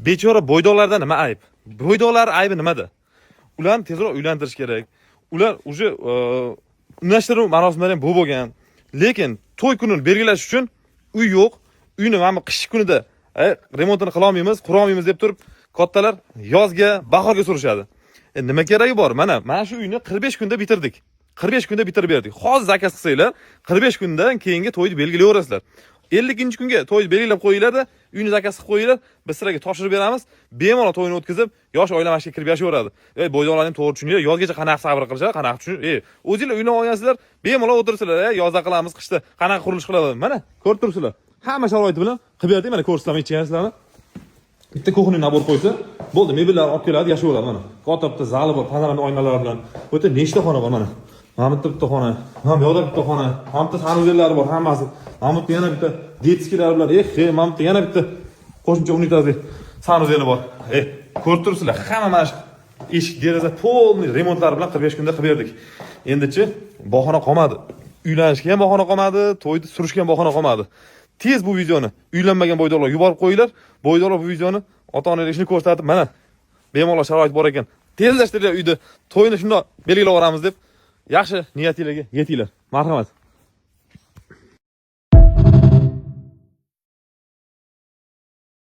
Bechora bo'ydoqlarda nima ayb? Bo'ydoqlar aybi nimada? Ularni tezroq uylantirish kerak. Ular уже unashtiruv marosimlari ham bo'lib bo'lgan. Lekin to'y kunini belgilash uchun uy yo'q. Uyni mana bu qish kunida remontini qila olmaymiz, qura olmaymiz deb turib, kattalar yozga, bahorga surishadi. Nima keragi bor? Mana shu uyni 45 kunda bitirdik. 45 kunda bitirib berdik. Hozir zakaz qilsanglar, 45 kundan keyingi to'yni belgilayverasizlar. 50-kunga to'yni belgilab qo'yinglar-da, uyni zakaz qilib qo'yinglar, biz sizlarga topshirib beramiz. Bemalol to'yni o'tkazib, yosh oila mana shu yerga kirib yashayveradi. Ey, bo'ydoqlarni ham to'g'ri tushuninglar, yozgacha qanaqa sabr qilishadi, qanaqa tushun. Ey, o'zinglar uylanib olgansizlar, bemalol o'tiribsizlar, ey, yozda qilamiz, qishda qanaqa qurilish qiladi. Mana, ko'rib turibsizlar. Hamma sharoiti bilan qilib berdik, mana ko'rsataman ichini sizlarni. Bitta кухонный набор qo'ysa, bo'ldi, mebellar olib keladi, yashayveradi mana. Katta bitta zali bor, panorama oynalar bilan. Bu yerda nechta xona bor mana. Mana bu yerda bitta xona, mana bu yoqda bitta xona, mana bu yerda санузел lari bor hammasi. Mana bu yerda yana bitta детский lar bilan, eh, mana bu yerda yana bitta qo'shimcha unitazli санузел i bor. Eh, ko'rib turibsizlar, hamma mana shu eshik, deraza полный remontlari bilan 45 kunda qilib berdik. Endichi bahona qolmadi. Uylanishga ham bahona qolmadi, to'yni surishga ham bahona qolmadi. Tez bu videoni uylanmagan bo'ydoqlarga yuborib qo'yinglar. Bo'ydoqlar bu videoni ota-onalar ishini ko'rsatib, mana bemalol sharoit bor ekan. Tezlashtiringlar uyni, to'yni shundoq belgilab yuboramiz deb yaxshi niyatinglarga yetinglar. Marhamat.